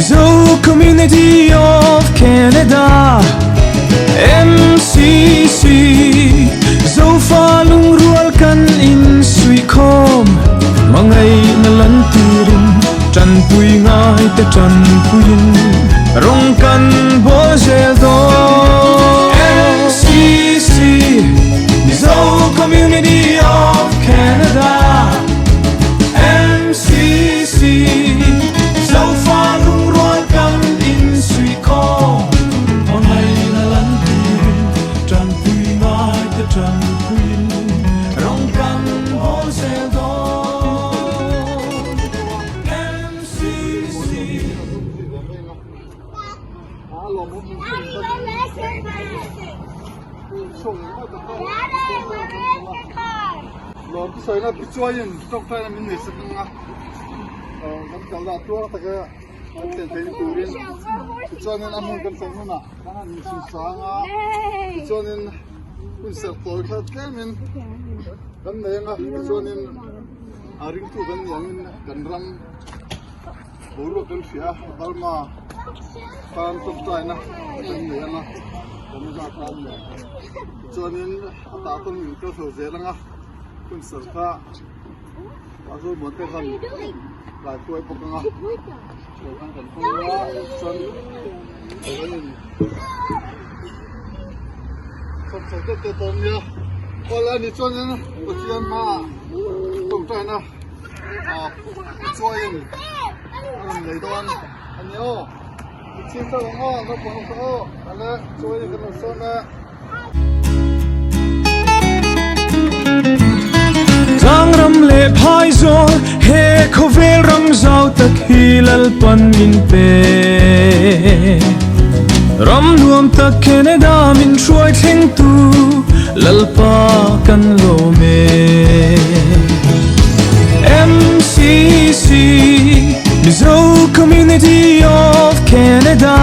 Mizo Community of Canada, MCC, Zofa lungrual kan insuihkhawm, hmangaihna lan turin tanpui ngai te tanpuiin rawng kan bawl zel dawn. MCC, Mizo Community of Canada, MCC, Zofa lungrual kan insuihkhawm, hmangaihna lan turin tanpui ngai te tanpuiin rawng kan bawl zel dawn. MCC. Lawm sawi na tichuaiin tawngtaina min nei sak ang a, kan kal dah tuar taka kan thlen theih na turin tichuanin a hmun kan thleng hunah kan han inchhun sang a, tichuanin hun serh tawi kha tlemin kan nei ang a, tichuanin a ringtu kan nih angin kan ram boruak kan hria a, Burma tan tawngtaina kan nei ang a, Canada tan leh tichuanin a tah tawng in kal chho zel ang a, hun serh kha Pastor Muante khan lai hruai bawk ang a, hruai khan kan hmang a, chuan kan in chhawp chho tep tep awm nia, awle ani chuanin Pathian hmaah tawngtaina ah chuaiin a rawn nei dawn a ni aw, i chhing chauh ang aw naupang ho kha aw, ale chuaiin kan rawn sawn e. Tlangram leh phaizawl he khawvel ram zau tak hi Lalpan min pe. Ram nuam tak Canada min hruai thleng tu Lalpa kan lawm e. MCC Mizo Community of Canada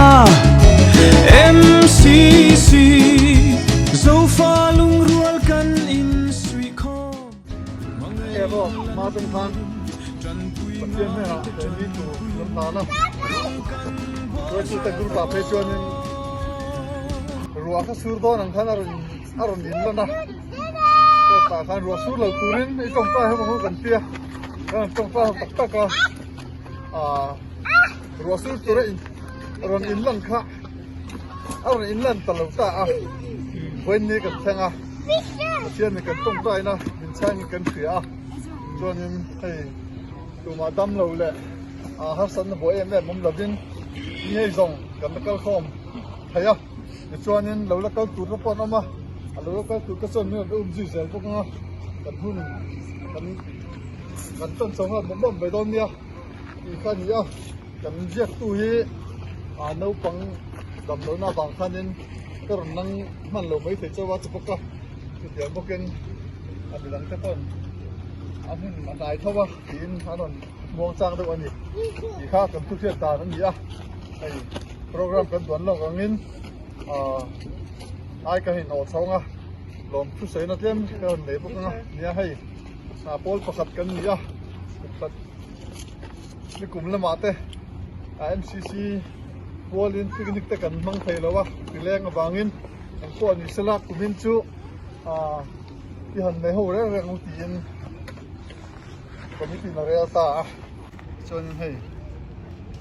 MCC Zofa lungrual kan insuihkhawm Erawh hma tum khan Pathian hnenah lehli tur kan hlan a, Hruaitute group ah phei chuanin ruah kha sur dawn ang khan a rawn a rawn in lan a, chutah khan ruah sur lo turin i tawngtai ho ang u kan tia, kan han tawngtai ho tak tak a, ah ruah sur tura in rawn in lan kha a rawn in lan ta lo ta a, vawiin ni kan thleng a. Pathian nih kan tawngtaina min chhangin kan hria a, chuanin hei tumah dam lo leh harsatna buai em em awm lovin ni hei zawng kan la kal khawm thei a, tichuanin lo la kal tur te pawh an awm a, a lo la kal tur te chuan min rawn um zui zel bawk ang a, kan hun kan kan tawn chho nghal mawp mawp mai dawn nia tih kha a ni a, kan ziaktu hi naupang damlohna avang khanin ka rawn lang hman lo mai thei chauh a ti bawk a chutiang bawkin a midang te pawn a hmun a hnai tho a tiin an rawn muang chang deuh a ni tih kha kan thu hriat dan a ni a hei program kan duan lawk angin ah ai ka inawh chhawng a lawm thusawi na tlem ka rawn nei bawk ang a nia hei ah pawl pakhat kan ni a pakhat nikum lamah te ah M_C_C Pualin picnic te kan hmang thei lo a, tileng avangin eng pawh ni sela kumin chu ah i han nei ho reng reng ang tiin committee in a rel ta a, chuanin hei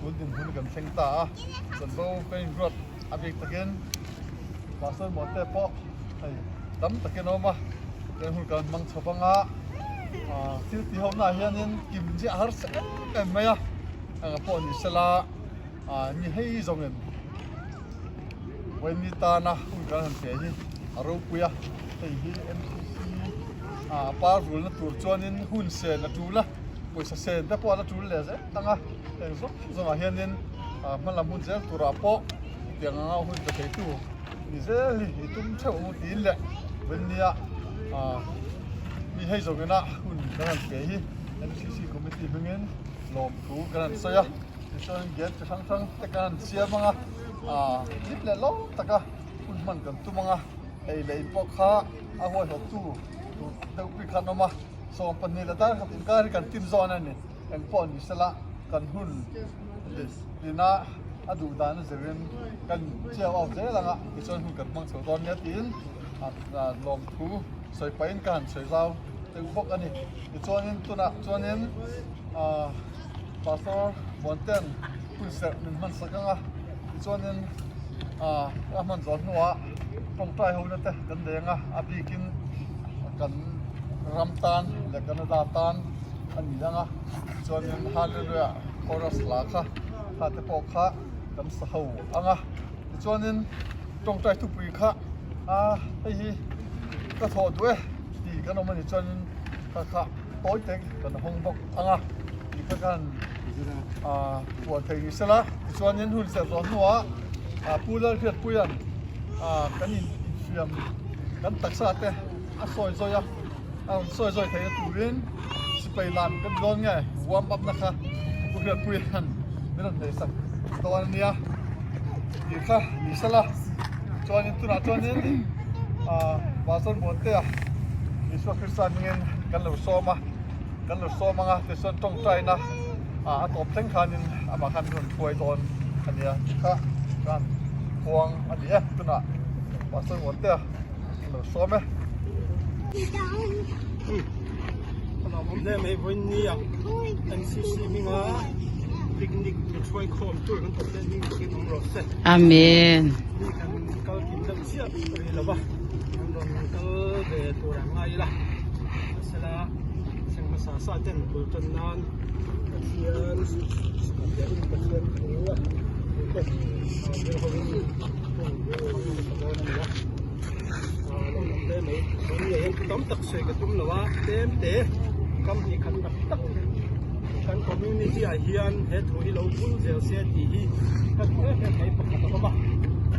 tun dinhmun kan thleng ta a, chanvo kan inruat a bik takin Pastor Muante pawh hei tam takin a awm a, kan hun kan hmang chho vang a, ah thil tih ho naah hianin kim chiah a harsa em em mai a, eng pawh ni sela. Ah ni hei zawngin vawiin tana hun kan han pe hi a ropui a, hei hi MCC ah par rulna tur chuanin hun sen a tul a, pawisa sen te pawh a la tul leh zel tang a, heng zawng zawngah hianin ah hmalam hun zel turah pawh tiang anga hun pe theitu ni zel hi i tum theuh ang u tiin leh vawiin nia ah mi hei zawngina hun kan han pe hi MCC committee hmangin lawmthu kan han sawi a. Tichuan gate chi hrang hrang te kan han siam ang a, aah hlim leh lo taka hun hman kan tum ang a, hei leh in pawh kha a huaihawt tu tur deuh bik khan awm a, 12 leh dar khat inkar hi kan tin zawn a ni, eng pawh ni sela. kan hun ina a duh dan a zirin kan chiau au zel ang a tichuan hun kan hmang chho dawn nia tiin lawmthu sawi pahin ka han sawi zau deuh bawk a ni. Tichuanin tunah chuanin Pastor Muanten hun serh min hman sak ang a, tichuanin a hman zawh hnuah tawngtai ho na te kan nei ang a, a bikin kan ram tan leh Canada tan a ni ang a, tichuanin Hallelujah chorus hla kha kha te pawh kha kan sa ho ang a, tichuanin tawngtai thupui kha a hei hi ka thawh duh e tih kan awm a nih chuanin kha kha tawi tek kan hawng bawk ang a tih kha khan ah puan thei ni sela tichuanin hun serh zawh hnuah ah Pu Lalhriatpuia'n ah kan in infiam kan taksa te a sawi zawi a a rawn sawi zawi theihna turin sipai lam kan dawn nge warm up na kha Pu Hriatpuia'n min rawn nei sak dawn a nia tih kha ni sela chuanin tunah chuanin ah Pastor Muantea Isua Krista hmingin kan lo sawm a kan lo sawm ang a tichuan tawngtaina ah a tawp thleng khanin amah khan min rawn hruai dawn a nia tih kha kan khuang a ni e tunah Pastor Muantea kan lo sawm e. Ka lawm awm hle mai vawiin nia NCC hminga picnic mi hruai khawm tur kan thawk leh hming takin awm rawh se. Amen. Mi kan kal kim deuh chiah rih lo va, kan rawn kal ve tur ang ngai ila. Mahsela seng hmasa sa ten bul tan nan Pathian leh in Pathian thu a thu te zir hovin hun hmang hmasa dawn a ni a. Lo awm hle mai. Tun ngei hian tam tak sawi ka tum lo a, tlem te kam hnih khat tak tak kan community ah hian he thu hi lo bul zel se tih hi ka duh em em mai pakhat a awm a,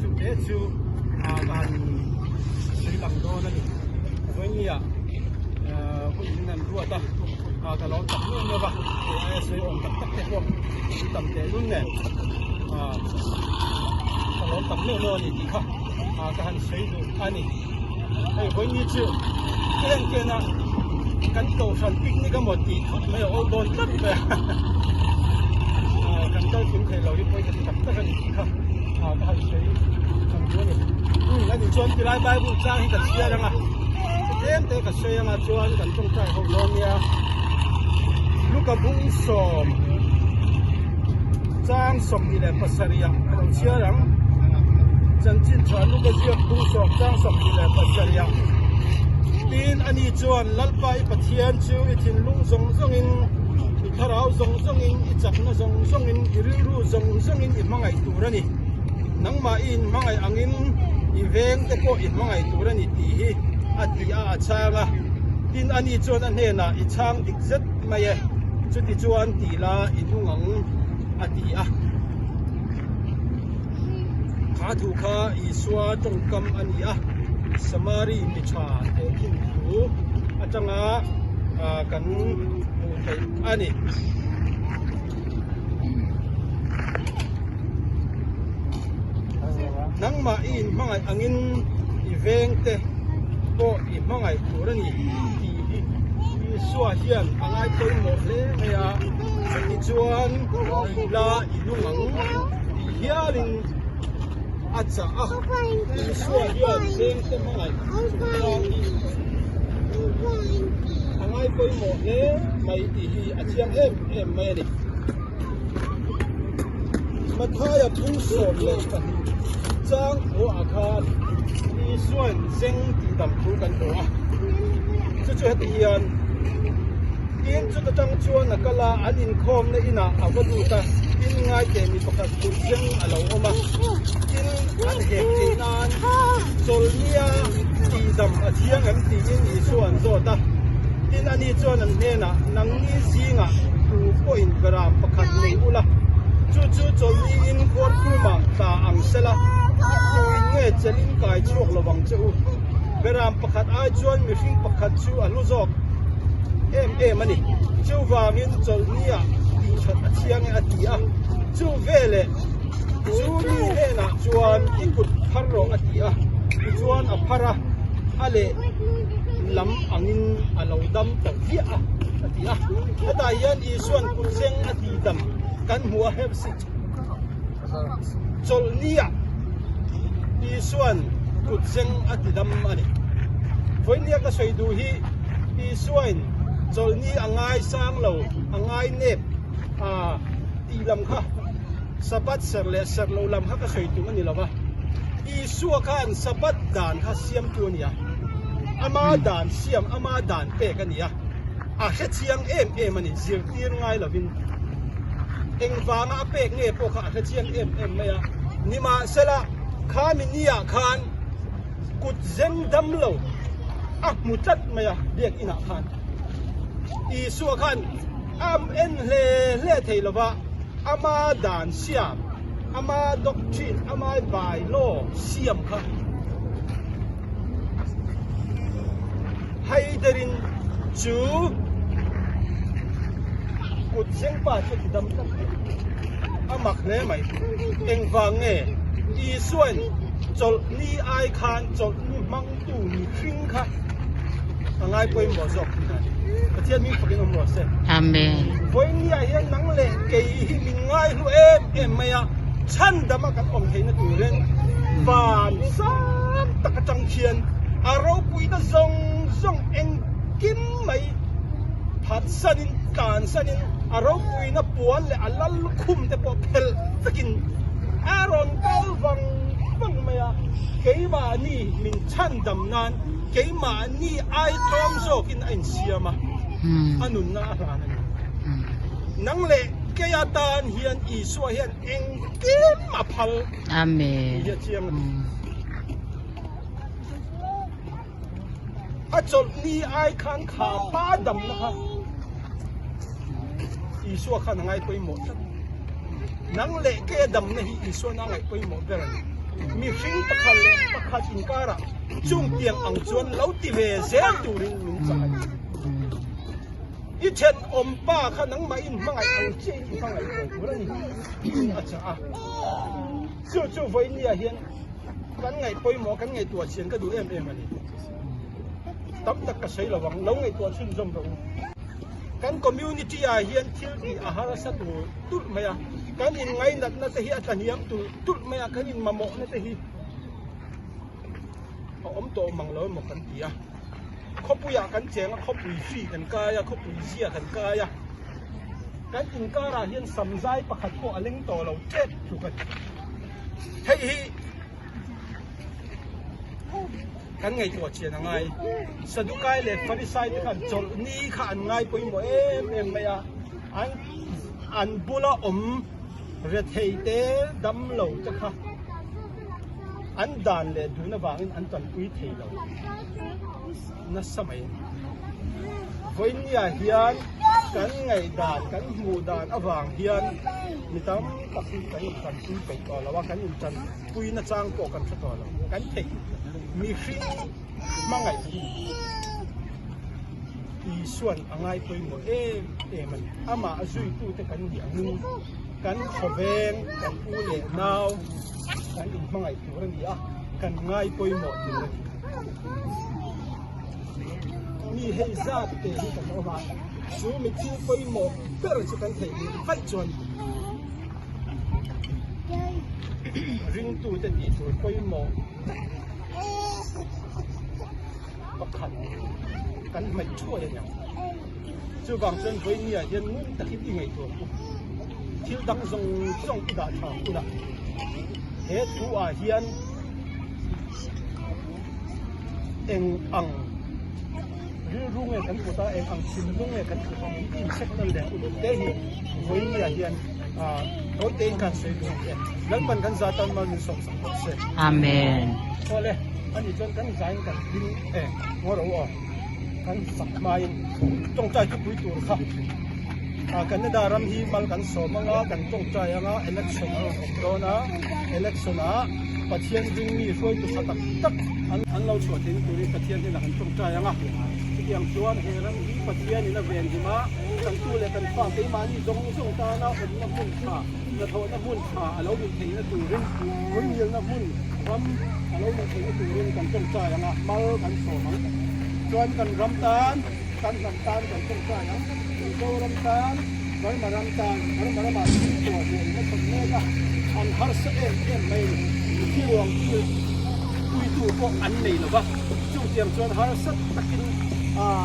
chu te chu ah ka han sawi lang dawn a ni. Vawinia hun in an ruat a, ka lo tak nuam nuam a, hei aia sawi awm tak tak te pawh an tam tehlul nen ka lo tak nuam nuam a ni tih kha. ah ka han sawi duh a ni. Hei vawiin chu eng ken a kan kohhran picnic emaw tih thut mai a awl dawn tlat mai a ah kan kal kim thei lo hi pawi ka ti tak tak a ni tih kha ah ka han sawi tham duh a ni. Umm a nih chuan tilai bible chang hi kan chhiar ang a tlem te ka sawi ang a chuan kan tawngtai ho dawn nia Luka bungsawm chang 27 ah a lo chhiar ang. Chanchin tha Luka ziak bungsawm chang 27 Tin, ani chuan Lalpa i Pathian chu i thinlung zawng zawngin, i thlarau zawng zawngin, i chakna zawng zawngin, i rilru zawng zawngin i hmangaih tur a ni. Nangmah i inhmangaih angin i vengte pawh i hmangaih tur a ni tih hi a ti a, a chhang a. Tin, ani chuan a hnenah, I chhang dik zet mai e, chuti chuan tih la i hnung ang, a ti a. Kha thu kha Isua tawngkam a ni a, Samari mi tha tehkhin thu atanga kan hmuh theih a ni. Nangmah i inhmangaih angin i vengte pawh i hmangaih tur a ni tih hi Isua hian a ngai pawimawh hle mai a, chutichuan la i lung ang tih hialin a chah a, Isua hian vengte hmangaih chungchang hi a ngai pawimawh hle mai tih hi a chiang em em mai a ni. Mathaia 12 chang khuaah khan Isuain zeng tih dam thu kan hmu a, chu chu heti hian tin chuta tang chuan a kal a, an inkhawmna inah a va lut a, tin ngaite mi pakhat kut zeng a lo awm a, tin an hek theih nan chawlhnia tih dam a thiang em tiin Isua an zawt a, tin ani chuan an hnenah nangni zingah tu pawhin beram pakhat nei ula, chu chu chawlhniin khuarkhumah tla ang sela, tuin nge chelin kai chhuak lo vang che u? Beram pakhat ai chuan mihring pakhat chu a hlu zawk em em a ni. Chuvangin chawlhniah tihthat a thiang e a ti a, chu veleh chu mi hnenah chuan i kut phar rawh a ti a, tichuan a phar a, a leh lam angin a lo dam ta viah a, a ti a. Hetah hian Isua'n kutzeng a ti dam. kan hmu a hep si. Chawlhnia Isuan kutzeng a ti dam a ni. Vawinia ka sawi duh hi Isuain chawlhni a ngaisang lo, a ngainep a tih lam kha Sabbath serh leh serh lo lam kha ka sawi tum a ni lo va. Isua khan Sabbath dan kha siamtu a ni a, ama dan siam, ama dan pek a ni a. A hre chiang em em a ni, zirtir ngai lovin engvanga a pek nge pawh kha a hre chiang em em mai a. Nimahsela, khami niah khan kut zeng dam lo a hmu tlat mai a biakinah khan. Isua khan a en hle hle thei lova, ama dan siam, ama doctrine, ama by law siam kha Haiderin chu kut zengpa chu a ti dam tlat mai. A mak hle mai. Engvang nge Isuain chawlhni ai khan chawlhni hmangtu mihring kha a ngai pawimawh zawk thin a ni. Pathian min fakin awm rawh se. Amen. Vawinia hian nang leh kei hi min ngai hlu em em mai a, chhandama kan awm theihna turin van sang tak atang khian a ropuina zawng zawng engkim mai phatsanin tlansanin a ropuina puan leh a lal lukhum te pawh phelh vekin a rawn kal vang vang mai a, keimahni min chhandam nan keimahni ai tlawm zawkin a insiam a, a nunna a hlan a ni. Nang leh kei atan hian Isua hian engkim a phal Amen. Tih hi a chiang a ni. A chawlhni ai khan kha pa damna kha Isua khan a ngai pawimawh tlat. Nang leh kei a damna hi Isuan a ngaih pawimawh ber a ni. Mihring pakhat leh pakhat inkarah chungtiang ang chuan lo ti ve zel turin min chah a ni. I thenawm pa kha nangmah in hmangaih ang chiah in i hmangaih ve tur a ni tiin a chah a. Chu chu vawinia hian kan ngaih pawimawh kan ngaihtuah chian ka duh em em a ni. Tam tak ka sawi lo ang, lo ngaihtuah chhunzawm rawh u. Kan community ah hian thil tih a harsa tulh tulh mai a, kan inngainatna te hi a tlahniam tulh tulh mai a, kan inmamawhna te hi a awm tawh mang lo emaw kan ti a. Khawpuiah kan cheng a, khawpui hri kan kai a, khawpui zia kan kai a. Kan inkarah hian samzai pakhat pawh a leng tawh lo tep tluk a ni. Hei hi kan ngaihtuah chian a ngai. Sadukai leh Farisai te khan chawlhni kha an ngai pawimawh em em mai a, an an bula awm rethei te damlo te kha an dan leh dun avangin an tanpui thei lo nasa mai. Vawinia hian kan ngaihdan, kan hmuh dan avang hian mi tam tak hi kan intanpui peih tawh lo a, kan intanpui nachang pawh kan hre tawh lo. Kan theih mihring hmangaih hi Isuan a ngai pawimawh em em a ni. Amah zuitute kan nih angin kan khawveng, kan u leh nau, Kan inhmangaih tur a ni a, kan ngai pawimawh tur a ni. Mi hei zat te hi kan awm a, chu mi thil pawimawh ber chu kan theih duh vaih chuan ringtute tih tur pawimawh pakhat kan hmaih thuai a ni ang. Chuvang chuan vawinia hian ngun takin i ngaihtuah ang u. Thil dang zawng zawng i dah tha ang ula. He thu ah hian eng ang rilru nge kan put a, eng ang thinlung nge kan put ang tih incheck nawn leh uluk te hi vawinia hian tawi tein khan sawi duh ang che. Lalpan kan za tan mal min sawmsak bawk se. Amen. Awle, ani chuan kan zain kan hlim e, ngaw ro aw. Kan sak hmain tawngtai thupui tur kha Canada ram hi mal kan sawm anga kan tawngtai anga election a rawn awm dawn a, election ah Pathian ringmi hruaitu tha tak tak an lo chhuah theihna turin Pathian hnenah kan tawngtai anga chutiang chuan he ram hi Pathianin a venhim a, kan tu leh kan fa keimahni zawng zawng tana awmna hmun tha, hnathawhna hmun tha a lo nih theihna turin hmuingilna hmun ram a lo nih theihna turin kan tawngtai anga mal kan sawm ang. Chuan kan ram tan, kan hnam tan kan tawngtai ang. Mizoram tan. Burma ram tan Burma ramah chhungkua buaina thawk mek a, an harsa em em mai a ni. Mithi ruang kil puitu pawh an nei lo va, chutiang chuan harsa takin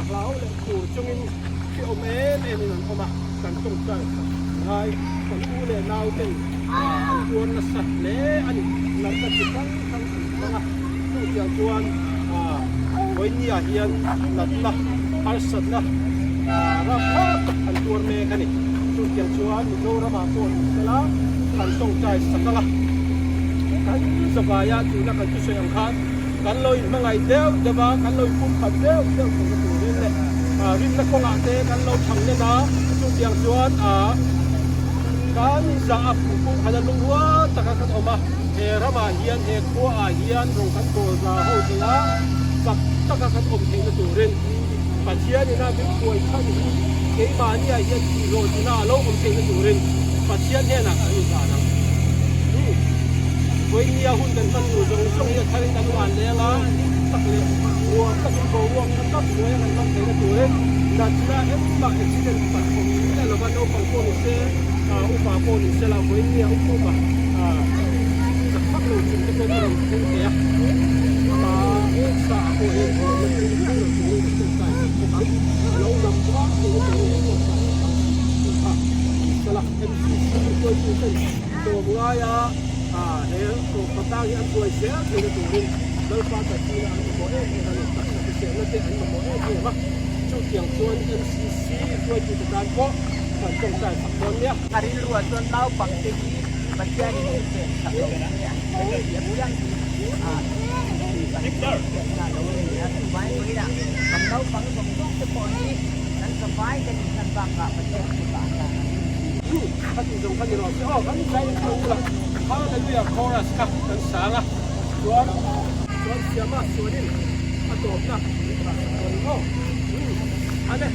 hlau leh tur chungin hrehawm em em in an awm a, kan tawngtai khat ngai kan u leh nau ten an tuar nasa hle a ni. Natna chi hrang hrang an hmang a, chutiang chuan vawinia hian natna harsatna rapthlak tak an tuar mek a ni. Chutiang chuan Mizoramah pawh ni sela kan tawngtai sak ang a, kan zavaia tuna kan thusawi ang khan kan lo inhmangaih deuh deuh a, kan lo inpumkhat deuh deuh theihna turin leh rinna kawngah te kan lo chhang nen a, chutiang chuan kan zah a pumkhat a lungrual taka kan awm a, he ramah hian he khuaah hian rawng kan bawl za ho thei a, chak taka kan awm theihna turin Pathianin a min hruai chhan hi keimahniah hian tihhlawhtlina a lo awm theihna turin Pathian hnenah kan inzan ang. Vawinia hun kan hman tur zawng zawng hi a tharin kan uan leng a, tak leh nuam takin boruak tha tak hnuaia kan hman theihna turin natna engmah accident pakhat awm miah lova naupang pawh ni se, upa pawh ni se la vawinia upa chak vak lo chung te pawhin a rawn thleng thei a, amah sa ah pawh hian buaina thleng miah lo turin ka tawngtai sak bawk ang, a lo dam vak theihna turin ka tawngtai sak ang tih kha ni se la. MCC hruaituten tlawm ngaia he khawtlang hi an buai zel theihna turin Lalpa tanpuina an mamawh em em a ni. Taksa hriselna te an mamawh em em a, chutiang chuan MCC hruaitute tan pawh kan tawngtai sak dawn nia. A rilruah chuan naupangte hi Pathianin min pek sak lo nge an tih tih apiang hi Pathian lo a ni a. Chuvangin vawiinah kan naupang zawng zawng te pawh hi kan zavai kan inhlan bakah Pathian kutah a hlan ang. Kha tih zawng kha ni rawh se aw kan zai tho ula Hallelujah chorus kha kan sang a chuan chuan siama suanin a tawpna min thlah sak dawn aw Amen.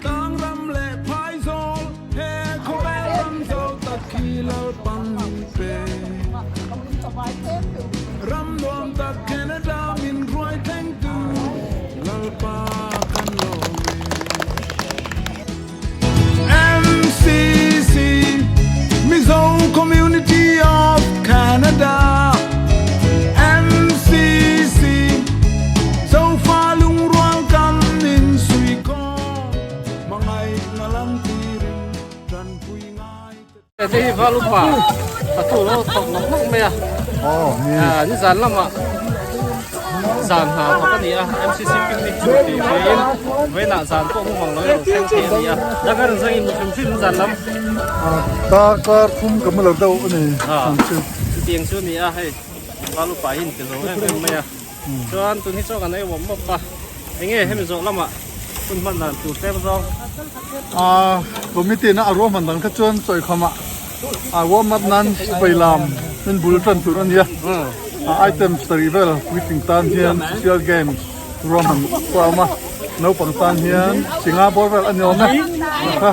Tlangram leh phaizawl he khawvel ram zo tak hi Lalpan min pe. Ram nuam tak Canada min hruai thlengtu Lalpa kan lawm e. MCC Mizo Community of Canada MCC Zofa lungrual kan insuikhawm Hmangaihna lam tirin tanpui ngai te. Hei hi val upa patu lo thawk nawk nawk mai a. Nizan lamah zan hna thawk a ni a MCC picnic chu tih veiin vawiinah zan pawh mu mang lo in a lo thleng thei a ni a dang a rawn zangin mu hrim hrim zan lam. Dar kar thum ka mu lo deuh a ni. Chutiang chu a ni a hei val upa hi in ti zo em em mai a. Chuan tun hi chu kan ei uam mawp a, enge hemi zawh lamah hun hman dan tur tlem zawng. A committee na a ruahman dang kha chuan chawihkham ah a warm up nan sipai lam min bul tan tur a nia. Items sarih vel puitling tan hian social games ruahman pawh a awm a, naupang tan hian chinga bawr vel a ni awm e kha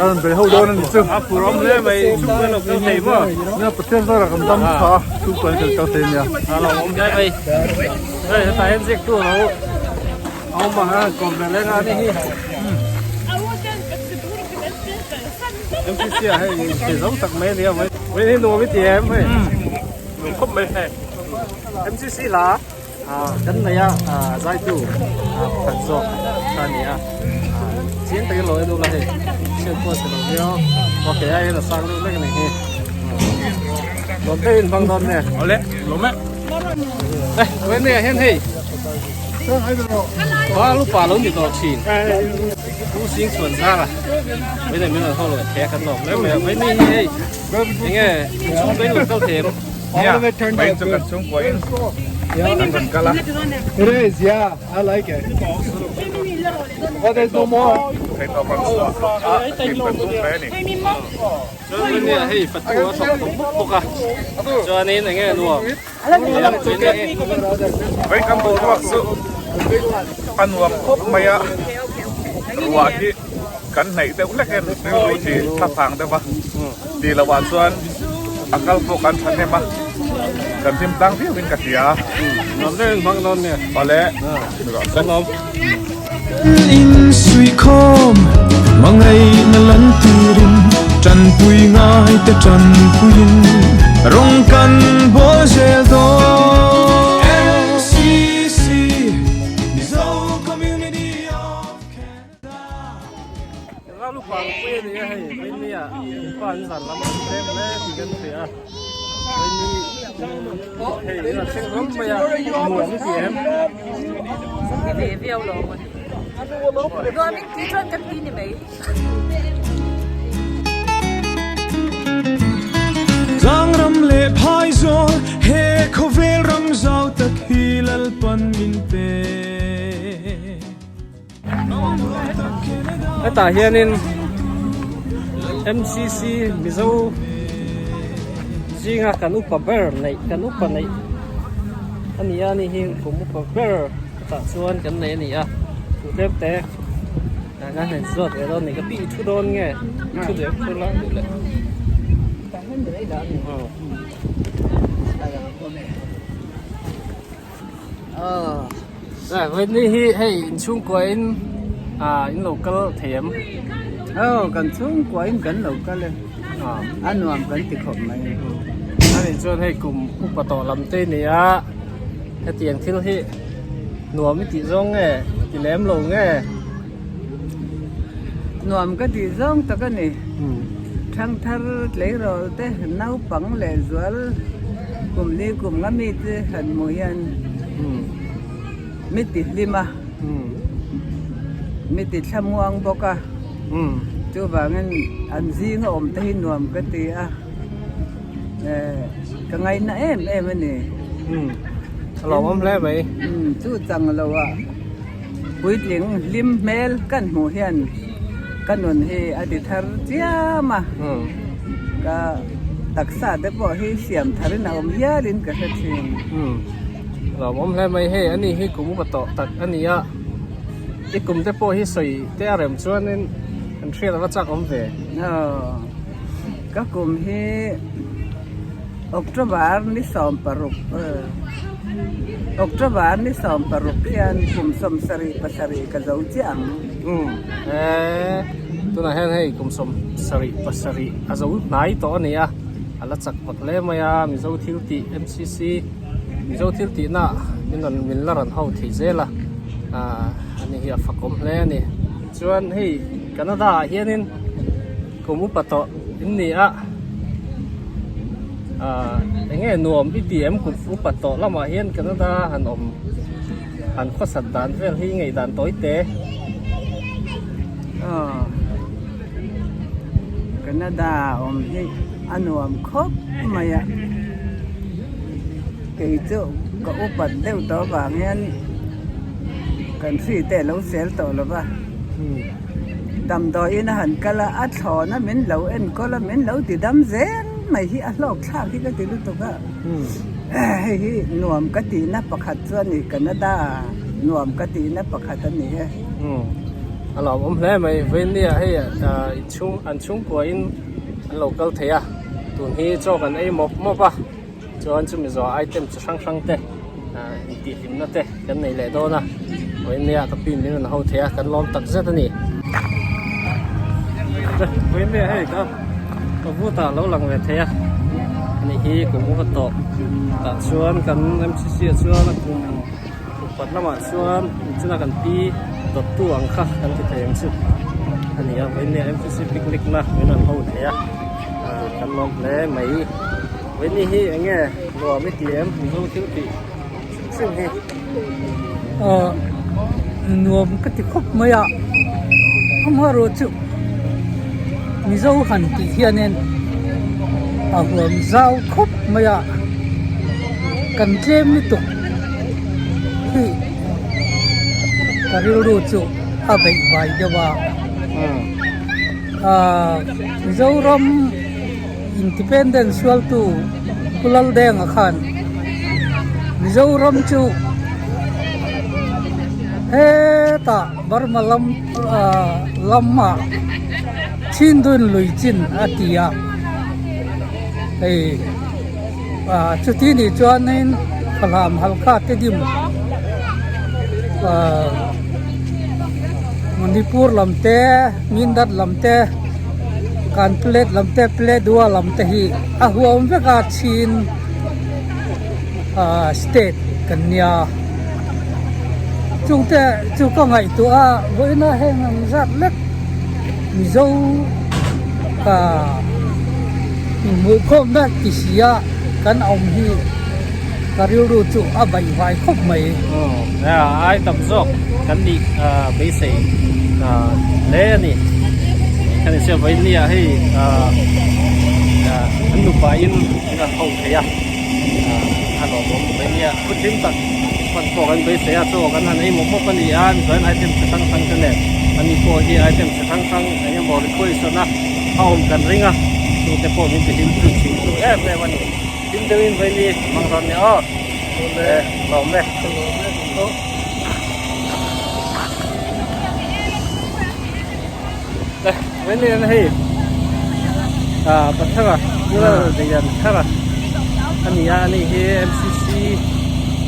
a rawn bei ho dawn a ni chu. A phur awm hle mai chhungkaw lo kal thei maw? Nia Pathian zarah kan dam tha a chhungkaw in kan kal thei nia. A lo awm hle mai hei hetah hian ziaktu a lo awm a kawm ve leng a ni hi. MCC ah hei inti zo tak mai a nia mai. Vawiin hi nuam i ti em hei? Nuam khawp mai hei. MCC la kan nei a zaitu pakhat zawk kha a ni a. Chiang takin lo en ula hei chhiat pawh a chhe lo viau. Ok a en a sang deuh hlek a ni hi. Nuam deuhin in hmang dawn nge? Awle, lawm e. Eh, vawiin neiah hian hei Ba lupa lo ni tawh thin. Pu Sing chuan zar a, mai nei min rawn haw lo thei a kan lawm hle mai a, mai ni hi hei enge chhung te in rawn kal thei em? Nia, mai chu kan chhungkua in kan rawn kal a. Thei tawp rawn chhuah a hlim kan tum hle a ni. Chuan mai ni ah hei fatu a thawk khawp bawk bawk a, chuanin enge nuam. Vei kan boruak chu a nuam khawp mai a, ruah hi kan hnaih deuh hlek em rilru chi thlaphang deuh a tih loh ah chuan a kal pawh kan thahnem a, kan hlim tlang viau in ka hria a. Awle. Insuihkhawm hmangaihna lan turin tanpui ngai te tanpuiin rawng kan bawl zel dawn. MCC Mizo Community of Canada. Ral upa ang pui a ni a hei Vainia upa an zan lam an tlem hle tih kan hria a Vaini hei a thleng ram mai a nuam i ti em? Ti ve viau lo maw? Nuam in ti chuan kan ti ni mai. Tlangram leh phaizawl he khawvel ram zau tak hi Lalpan min pe. Hetah hianin MCC Mizo zinga kan upa ber neih kan upa neih a ni a ni hi kum upa ber hetah chuan kan nei a ni a chu tlem te ah kan han zawt ve dawn a ni ka pi i thu dawn nge i thu duh em thu lai duh leh Whitney hi hei inchhungkua in ah in lo kal thei em? Aw kan chhungkua in kan lo kal e, a nuam kan ti khawp mai. Ani chuan hei kum upa tawh lam te a ni a, hetiang thil hi nuam i tih zawng nge ti lem lo nge? Nuam ka tih zawng tak a ni. Thangthar tleirawl te naupang leh zual kum li kum nga mi te han hmuh hian mi ti hlim a, mi ti thlamuang bawk a. Chuvangin an zinga awm te hi nuam ka ti a, ka ngaina em em a ni. A lawmawm hle mai. Chu chang lo ah. Puitling hlim hmel kan hmuh hian ka nun hi a ti thar chiam a, ka taksa te pawh hi siam tharin a awm hialin ka hre thin. Lawmawm hle mai hei ani hi kum upa tawh tak a ni a, i kum te pawh hi sawi te a rem chuanin kan hriat ava chak awm ve. Aw, ka kum hi October ni 16. October ni 16 hian kum 77 ka zo chiah ang. Umm he tunah hian hei kum 77 a zo hnai tawh a ni a, a la chak vak hle mai a, Mizo thil tih MCC Mizo thil tihna min rawn min la rawn ho thei zel a, ah ani hi a fakawm hle a ni. Chuan hei Canada ah hianin kum upa tawh in ni a. Ahh eng nge nuam i ti em kum upa tawh lamah hian Canada han awm han khawsat dan vel hi ngei dan tawi te. Aw Canada awm hi a nuam khawp mai a kei chu ka upat deuh tawh avang hian kan hri te a lo sel tawh lo va. Damdawiin a han kal a, a thlawn a min lo enkawl a, min lo ti dam zel mai hi a hlawk thlak hi ka ti lutuk a. Hei hi nuam ka tihna pakhat chu a ni, Canada nuam ka tihna pakhat a ni e. Umm a lawmawm hle mai, Vainia hei inchhung an chhungkua in an lo kal thei a, tun hi chaw kan ei mawp mawp a, chuan chumi zawh item chi hrang hrang te intihhlimna te kan nei leh dawn a, Vainia ka pin min rawn ho thei a, kan lawm tak zet a ni. Vainia hei ka ka vutah a lo lang ve thei a, ani hi kum upa tawh tah chuan kan M_C_C ah chuan a kum. Upat lamah chuan inchuna kan pi dawttu ang kha kan ti thei ang chu a ni a, vawiin nia M_C_C picnic na min rawn ho thei a, kan lawm hle mai. Vawiin ni hi eng nge nuam i ti em Mizo thil tih hrim hrim hi? Aw nuam ka ti khawp mai a, amaherawh chu Mizo han tih hianin a huam zau khawp mai a, kan tlem lutuk. Hi ka rilru chu a beih vai deuh a, aaa Mizoram Independence sualtu Pu Laldenga khan Mizoram chu hetah Burma lam aaa lamah Chhindun lui chin a ti a, hei. Chuti nih chuanin Falam Halkha Tedim Manipur lam te Mindat lam te Kanplet lam te Pledua lam te hi a huam vek a Chin state kan nia chungte chu ka ngaihtuah a vawiina heng ang zat lek Mizo Inhmuhkhawmna ti si a kan awm hi ka rilru chu a baihvai khawp mai. Aw, ai tam zawk kan nih beisei hle a ni. Kan insiam vawiin nia hei an nupa in an rawn ho thei a, a lawmawm mai nia. Hun hlim tak hman pawh kan beisei a, chaw kan han ei mawp mawp a ni a, mizoin item chi hrang hrang te nen ani pawh hi item chi hrang hrang eng emaw request a a awm kan ring a chungte pawh min ti hlim thin thin tu em em a ni hlim deuhin vaini mang rawn nia aw le lawm e le vaini an hei a pathara rural lian thara a ni a ani hi M_C_C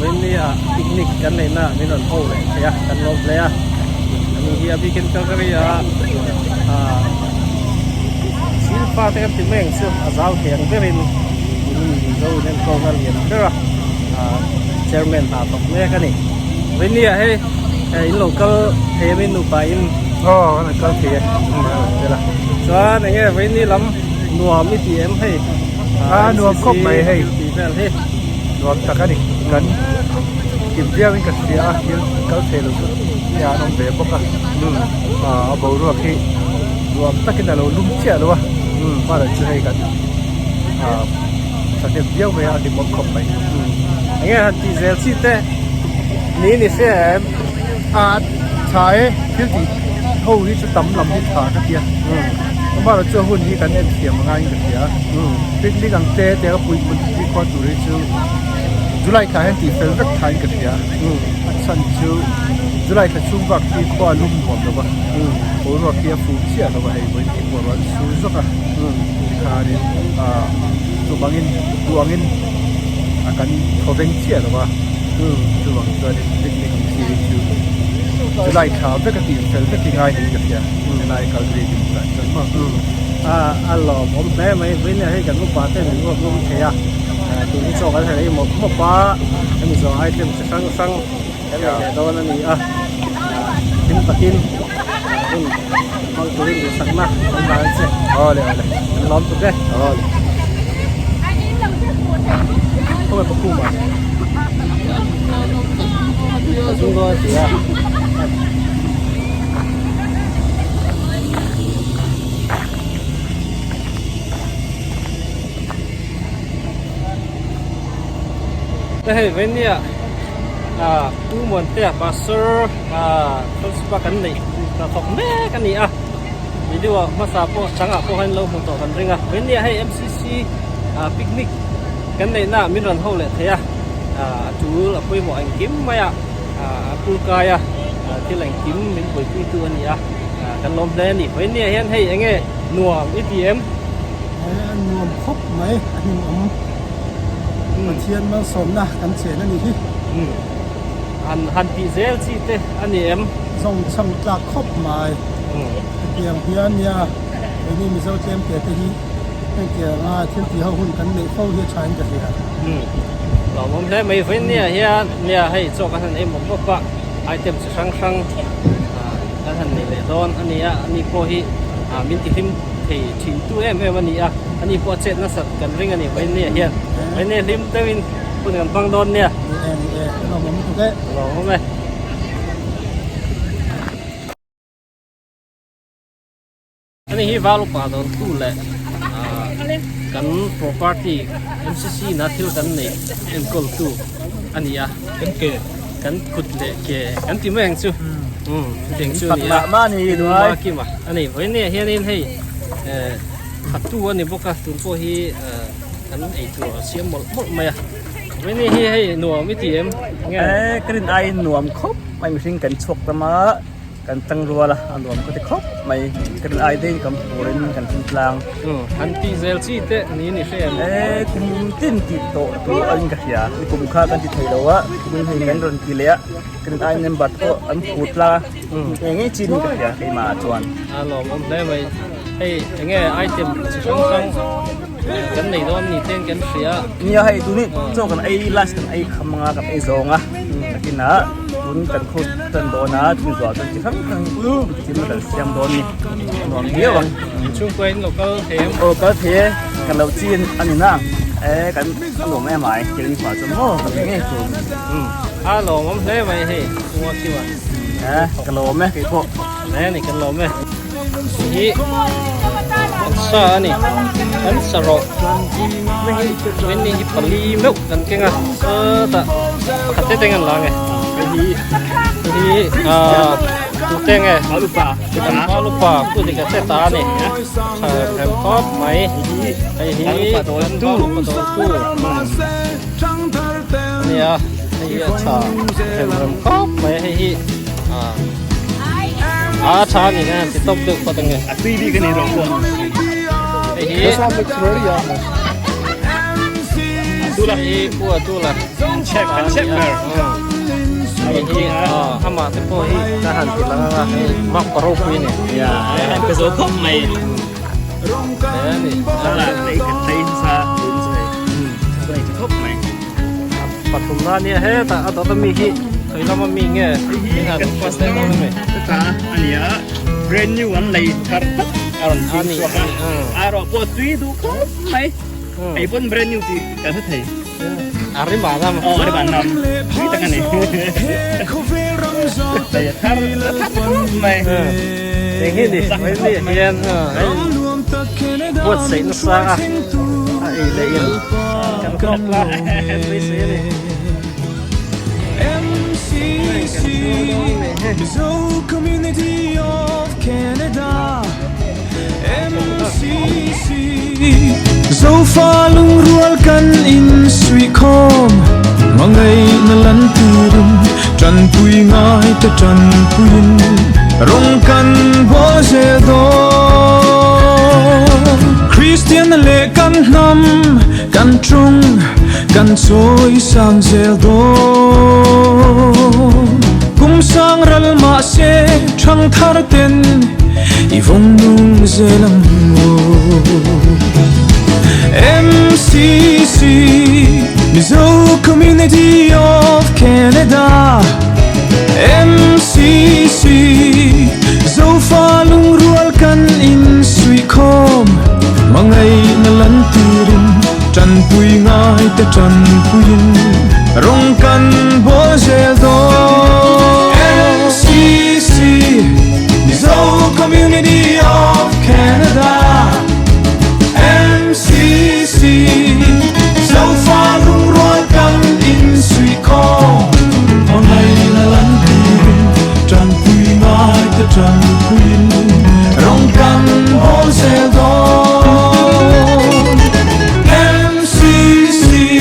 vaini ah picnic kan neihna ah min rawn ho leh thei a kan lawm hle a ani hi a bikin Calgary ah ah thil fa te kan ti mai ang chu a zau thei ang berin mi Mizo in enkawlna lian ber a ah chairman hna tawp mek a ni vaini ah hei in lo kal thei a mi nupa in aw kan kal thei e chuan eng nge vaini lam nuam i ti em hei a nuam khawp mai hei tih vel hi nuam tak a ni kan kim viau in ka hria a thil kal thei lo chu hei an awm ve bawk a a boruak hi nuam takin a lo lum chiah lo a mahla chu hei kan thahnem viau mai a a hlimawm khawp mai enge han tih zel chi te ni ni se em a tha e thil tih ho hi chu tam lam hi tha ka tia mahla chu a hun hi kan en thiam a ngaiin ka hria picnic ang te te a puipun tih khua tur hi chu July thla hian tih fel vek thain ka hria a chhan chu July thla chhung bak hi khua a lum nuam lo va boruak hi a fuh chiah lo va hei vawiin hi pawh ruah an sur zawk a tikhanin ah chuvangin duangin a kan thaw veng chiah lo va chuvang chuanin picnic ang chi hi chu July thla vek a tih fel vek hi ngai niin ka hria helai Calgary dinhmunah chuan maw. A lawmawm hle mai vawiin hei kan upa ten an ruat ngam thei a. Tun hi chaw kan herh mawp mawp a, hemi zawng item chi hrang hrang kan nei leh dawn a ni a, hlim takin hun hmang turin duhsakna kan dah ang che. Awle awle. Kan lawm tuk e. Awle. Khawnge pakhum ah? Ka zung dawn a ti a. Hei venia ah Pu Muantea Pastor ah Fellowship a kan neih hna thawk mek a ni a video ah hmasa pawh changah pawh hian lo hmu tawh kan ring a venia hei M_C_C ah picnic. kan neihna ah min rawn ho leh thei a, a tul a pawimawh engkim mai a, a kul kai a, thil engkim min buaipuitu a ni a, kan lawm hle a ni. Vawinia hian hei enge nuam i ti em? Nuam khawp mai a hlimawm. Pathian malsawmna kan chen a ni hi. Han han tih zel chi te a ni em? Zawng chhang tlak khawp mai. Hetiang hian nia keini Mizo tlem te te hi hengtianga thil tih ho hun kan neih fo hi a tha in ka hria. Lawmawm hle mai vawinia hian nia hei chaw kan han ei mawp mawp a item chi hrang hrang kan han nei leh dawn a ni a ani pawh hi min ti hlim thei thin tu em em a ni a ani pawh a chet nasat kan ring a ni vawinia hian vawinia hlim deuhin hun kan hmang dawn nia. Ni e ni e lawmawm lutuk e. Lawmawm e. Ani hi val upa dawr tu leh kan property MCC na thil kan neih enkawl tu a ni a kan ke kan kut leh ke kan ti mai ang chu chutiang chu a ni a kima a ni vawiin ah hianin hei khattu a ni bawk a tun pawh hi kan eitur a siam mawlh mawlh mai a vawiin hi hei nuam i ti em nge ka rin aiin nuam khawp mai mihring kan chhuak tam a. Kan tang rual a, a nuam ka ti khawp mai. Ka rin ai daih kan purin kan hlim tlang. An tih zel chi te niin i hre em? E, kum tin tih tawh tur a in ka hria. Ni kum kha kan ti thei lo a, kumin hei kan rawn ti leh a, ka rin ai member te pawh an phur tlang a, eng ngei chi niin ka hria keimah ah chuan. A lawmawm hle mai. Hei enge item chi hrang hrang kan nei dawn ni ten kan hria. Nia hei tuni chaw kan ei lunch kan ei kham anga kan ei zawng a, nakinah tun kan khaw tan dawn a chumi zuah chuan chi hrang hrang thil kan siam dawn ni nuam viau ang. Chhungkua in lo kal thei em? Aw kal thei e, kan lo chin a ni na e kan a nuam em ai thil ni hma chuan maw ka ti ngei tur. A lawmawm hle mai hei chhungkua khiwa. E ka lawm e keipawh. Hle a ni kan lawm e. Hi kan sa a ni kan sa rawh Wendy hi pali meuh kan keng a sawtah pakhat te teng an la nge hei hi ah tu te nge kan upa pu dika che ta a ni tha rem khawp mai hei hi kan upa dawl tu nia hei hi a tha rem rem khawp mai hei hi ah a tha a ni na ti tawp deuh phawt ange a tui bik a ni rawh pawh hei hi hei hi pu a tula chep kan chep ber hei hi amah te pawh hi ka han ti lang anga hei mak pa ropui a ni ya ka zo khawp mai he a ni lei kan lei sa tun chu hei ka nei tha khawp mai Pathum na nia hetah a dawt ami hi khawi lama mi nge min han hriat dawn ami. Chutah a nia brand new an lei thar tak a rawn zing chhuak a a erawh pawh tui duh khawp mai hei pawn brand new tih kan hre thei a ri mah nam aw a ri mah nam tui tak a ni lei a thar a thar khawp mai eng hi ni mai hian buatsaih nasa a a ei leh in kan hlawk la beisei a ni. Zofa lungrual kan insuihkhawm hmangaihna lan turin tanpui ngai te tanpuiin rawng kan bawl zel dawn. Kristian leh kan hnam kan ṭawng kan chawi sang zel dawn. Kum sang ral mahse ṭhangthar ten i vawng nung zel ang maw. MCC Mizo Community of Canada MCC Zofa lungrual kan insuihkhawm Hmangaihna lan turin tanpui ngai te tanpuiin rawng kan bawl zel dawn MCC Mizo Community of Canada MCC Zofa lungrual kan insuihkhawm Hmangaihna lan turin tanpui ngai te tanpuiin rawng kan bawl zel dawn MCC.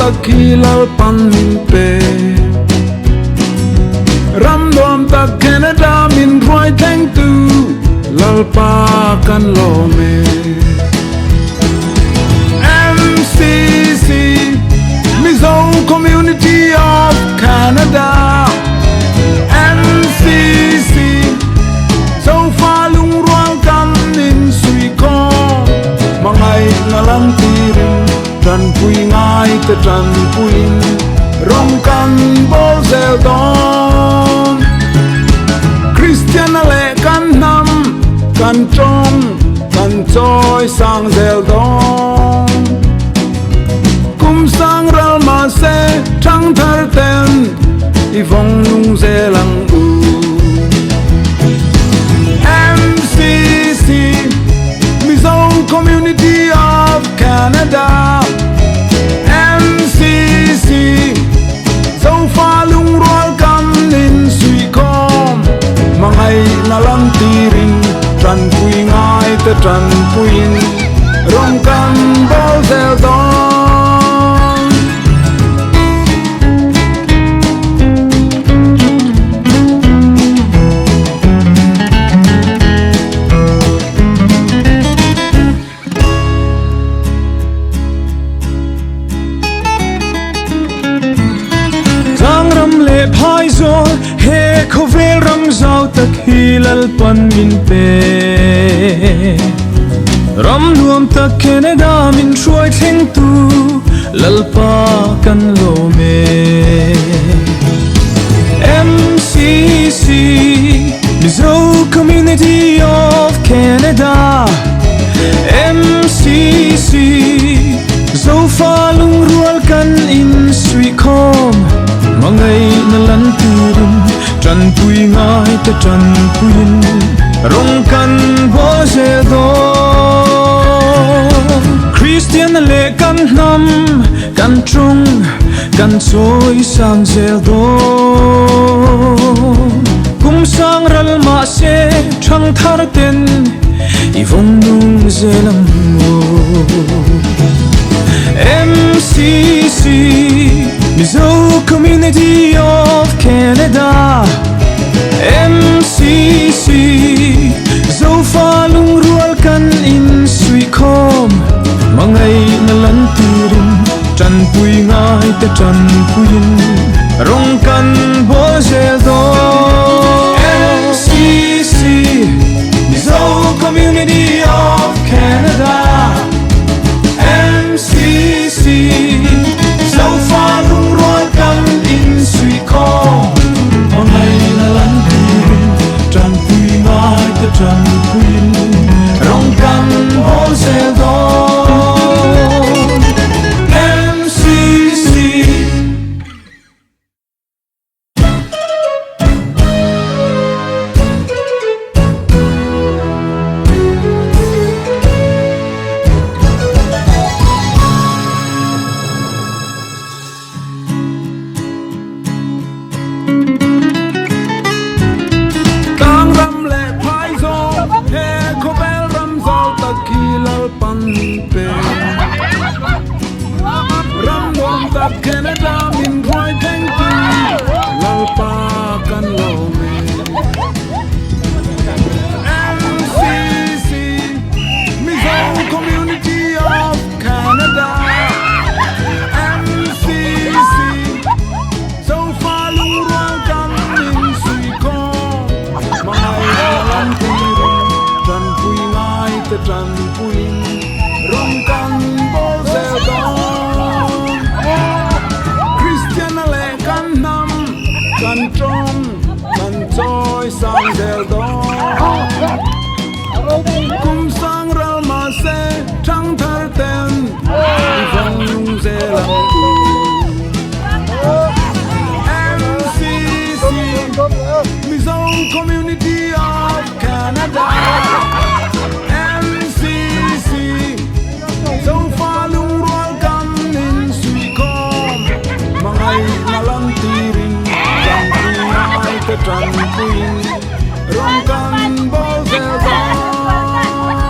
tak hi Lalpan min pe. Ram nuam tak Canada min hruai thleng tu Lalpa kan lawm e. MCC Mizo Community of Canada MCC Zofa lungrual kan insuihkhawm Hmangaihna lan tirin tanpui ngai te tanpuiin rawng kan bawl zel dawn. Kristianna leh kan hnam kan tawng kan chawi sang zel dawn. Kum sang ral mahse thangthar ten i vawng nung zel ang u. MCC Mizo Community of Canada MCC Zofa lungrual kan insuihkhawm Hmangaihna lan tirin tanpui ngai te tanpuiin rawng kan bawl zel dawn. Tlangram leh phaizawl he khawvel ram zau tak hi Lalpan min pe. Ram nuam tak Canada min hruai thleng tu Lalpa kan lawm e. MCC Mizo Community of Canada MCC Zofa lungrual kan insuihkhawm Hmangaihna lan turin tanpui ngai te tanpuiin rawng kan bawl zel dawn. Kristianna leh kan hnam kan tawng kan chawi sang zel dawn. Kum sang ral mahse thangthar ten i vawng nung zel ang u. MCC Mizo Community of Canada MCC Zofa lungrual kan insuihkhawm Hmangaihna lan turin tanpui ngai te tanpuiin rawng kan bawl zel dawn. MCC Mizo Community of Canada MCC Zofa lungrual kan insuihkhawm Hmangaihna lan turin tanpui ngai te tanpuiin rawng kan bawl zel dawn. MCC. Tlangram leh phaizawl he khawvel ram zau tak hi Lalpan min pe. Ram nuam tak Canada min hruai thleng tu Lalpa kan lawm e. MCC Mizo Community of Canada MCC Zofa lungrual kan insuihkhawm Hmangaihna lam tuirin tanpui ngai te tanpuiin rawng kan bawl zel dawn. Kristianna leh kan hnam kan tawng kan chawi sang zel dawn. Kum sang ral mahse thangthar ten i vawng nung zel ang u. MCC Mizo Community of Canada MCC Zofa lungrual kan insuihkhawm Hmangaihna lan tirin tanpui ngai te tanpuiin rawng kan bawl zel dawn.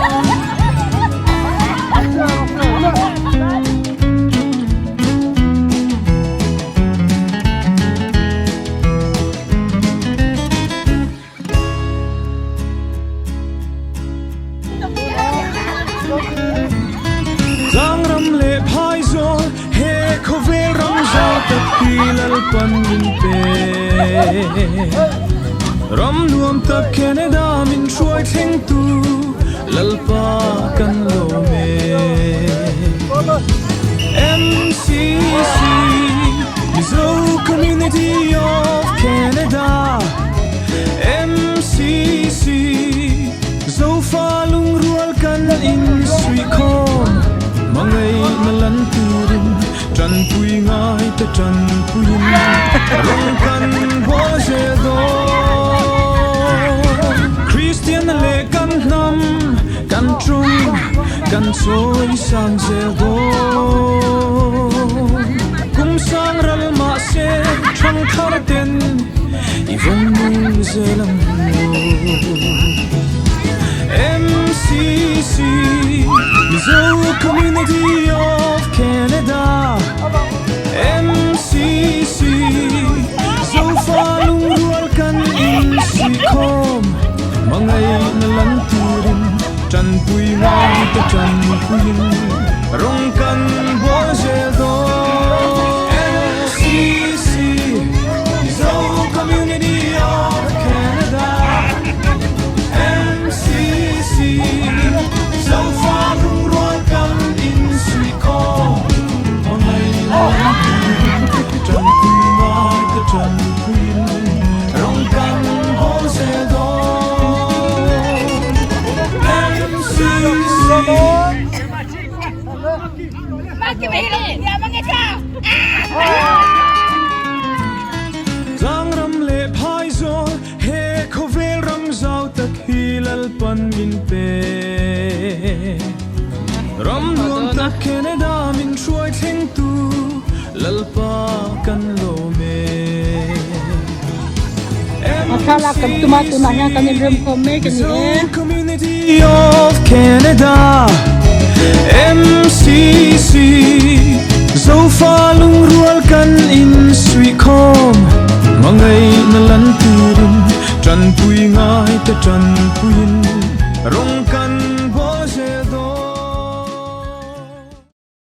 Tlangram leh phaizawl he khawvel ram zau tak hi Lalpan min pe. Ram nuam tak Canada min hruai thleng tu Lalpa kan lawm e. MCC Mizo Community of Canada MCC Zofa lungrual kan insuihkhawm Hmangaihna lan turin tanpui ngai te tanpuiin Rawng kan bawl zel dawn Kristianna leh kan hnam kan ṭawng kan chawi sang zel dawn Kum sang ral mahse ṭhangthar ten i vawng nung zel ang MCC Mizo Community of Canada MCC Zofa lungrual kan insuihkhawm Hmangaihna lan turin tanpui ngai te tanpuiin rawng kan bawl zel dawn MCC Mizo Community of Canada MCC Zofa lungrual kan insuihkhawm Hmangaihna lan turin tanpui ngai te tanpuiin rawng kan bawl zel dawn MCC Tlangram leh phaizawl he khawvel ram zau tak hi Lalpan min pe. Ram nuam tak Canada min hruai thleng tu Lalpa kan lawm e. A thlalak kan tum a tunah hian kan inremkhawm mek a ni e. Mizo Community of Canada.